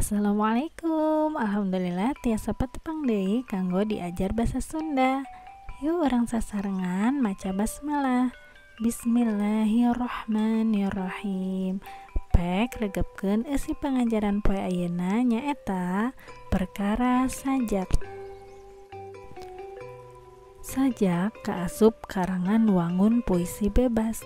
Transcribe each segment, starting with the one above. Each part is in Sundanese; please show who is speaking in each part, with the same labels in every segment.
Speaker 1: Assalamualaikum. Alhamdulillah tiasa patepang deui kanggo diajar basa Sunda. Yuk urang sasarengan maca basmalah. Bismillahirrahmanirrahim. Pek regepkeun eusi pangajaran poe ayeuna nyaeta perkara sajak. Sajak kaasup karangan wangun puisi bebas.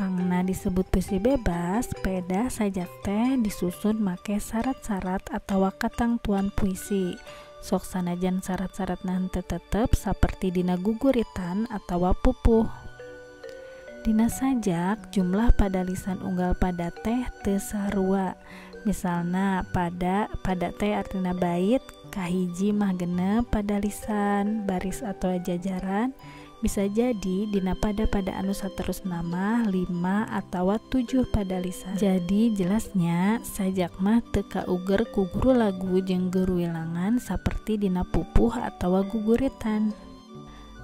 Speaker 1: Pangna disebut puisi bebas, peda sajak teh disusun make syarat-syarat atawa katangtuan puisi. Sok sanajan syarat-syaratna henteu tetep saperti dina guguritan atawa pupuh. Dina sajak jumlah padalisan unggal pada teh teu sarua. Misalna pada pada teh artina bait, kahiji mah genep padalisan, baris atau jajaran. Bisa jadi dina pada-pada anu saterusna mah 5 atawa 7 padalisan. Jadi jelasnya sajak mah teu kauger ku guru lagu jeung guru wilangan saperti dina pupuh atawa guguritan.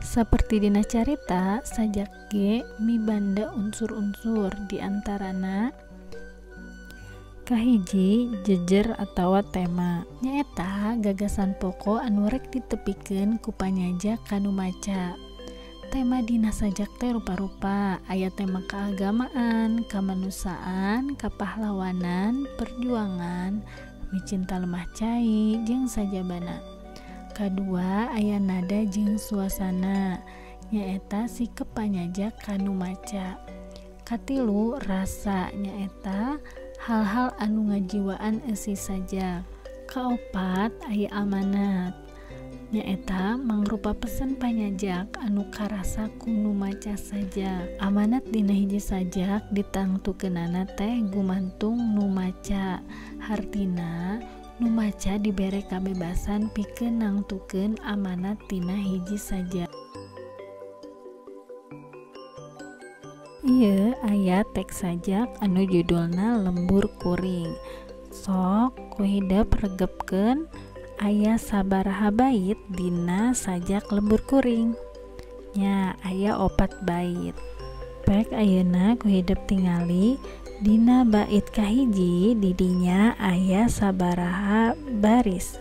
Speaker 1: Saperti dina carita, sajak ge mibanda unsur-unsur diantarana kahiji jejer atawa tema, nyaeta gagasan pokok anu rek ditepikeun ku panyaja kanu maca. Tema dina sajak teh rupa-rupa, aya tema keagamaan, kemanusiaan, kepahlawanan, perjuangan, micinta lemah cai, jeung sajabana. Kadua aya nada jeung suasana, nyaeta sikep panyaja kanu maca. Katilu rasa, nyaeta hal-hal anu ngajiwaan eusi sajak. Kaopat aya amanat, nyaeta mangrupa pesen panyajak anu karasa ku nu maca sajak. Amanat dina hiji sajak ditangtukeunana teh gumantung nu maca. Hartina nu maca dibere kabebasan pikeun nangtukeun amanat tina hiji sajak. Ieu aya teks sajak anu judulna Lembur Kuring. Sok ku hidep regepkeun aya sabaraha bait dina sajak Lembur Kuring. Nya aya 4 bait. Pek ayeuna ku hidep tingali dina bait kahiji didinya aya sabaraha baris.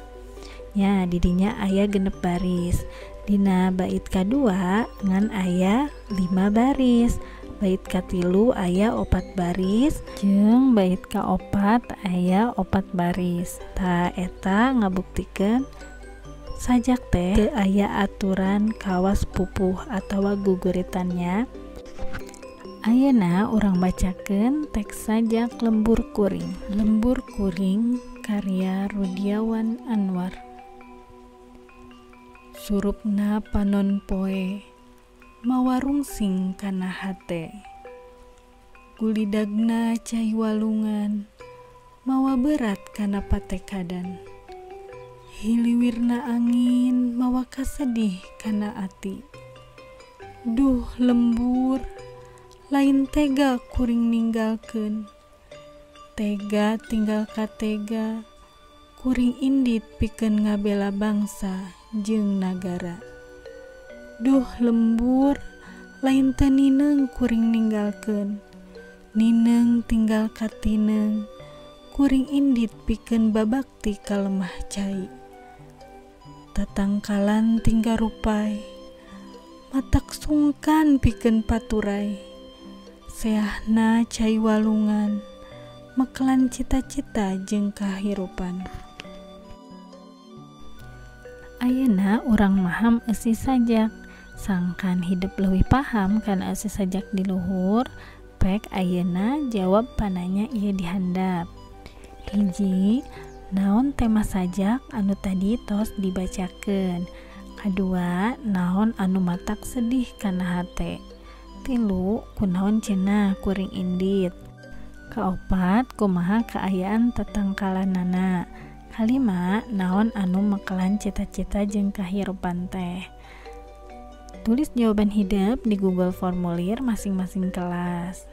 Speaker 1: Nya didinya aya 6 baris. Dina bait kadua ngan aya 5 baris. Bait katilu aya 4 baris jeung bait kaopat aya 4 baris. Ta eta ngabuktikeun sajak teh teu aya aturan kawas pupuh atawa guguritannya. Ayeuna urang bacakeun teks sajak Lembur Kuring. Lembur Kuring karya Rudiawan Anwar. Surupna panon poe mawa rungsing kana hate, gulidagna cai walungan mawa berat kana patekadan, hiliwirna angin mawa kasedih kana ati. Duh lembur, lain tega kuring ninggalkeun, tega tinggal katega, kuring indit pikeun ngabela bangsa jeung nagara. Duh lembur, lain teu nineung kuring ninggalkeun, nineung tinggal katineung, kuring indit pikeun babakti ka lemah cai. Tatangkalan tinggal rupai, matak sungkan pikeun paturai, seahna cai walungan, mekelan cita-cita jeung kahirupan. Ayeuna urang maham eusi sajak. Sangkan hidep leuwih paham kana eusi sajak di luhur, pek ayeuna jawab pananya ieu dihandap. Hiji, naon tema sajak anu tadi tos dibacakeun? Kadua, naon anu matak sedih kana hate? Tilu, kunaon cenah kuring indit? Kaopat, kumaha kaayaan tetangkalanana? Kalima, naon anu mekelan cita-cita jeung kahirupan teh? Tulis jawaban hidep di Google Formulir masing-masing kelas.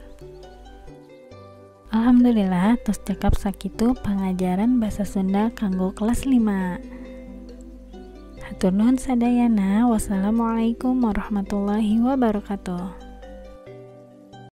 Speaker 1: Alhamdulillah tos cekap sakitu pangajaran basa Sunda kanggo kelas 5. Hatur nuhun sadayana. Wassalamualaikum warahmatullahi wabarakatuh.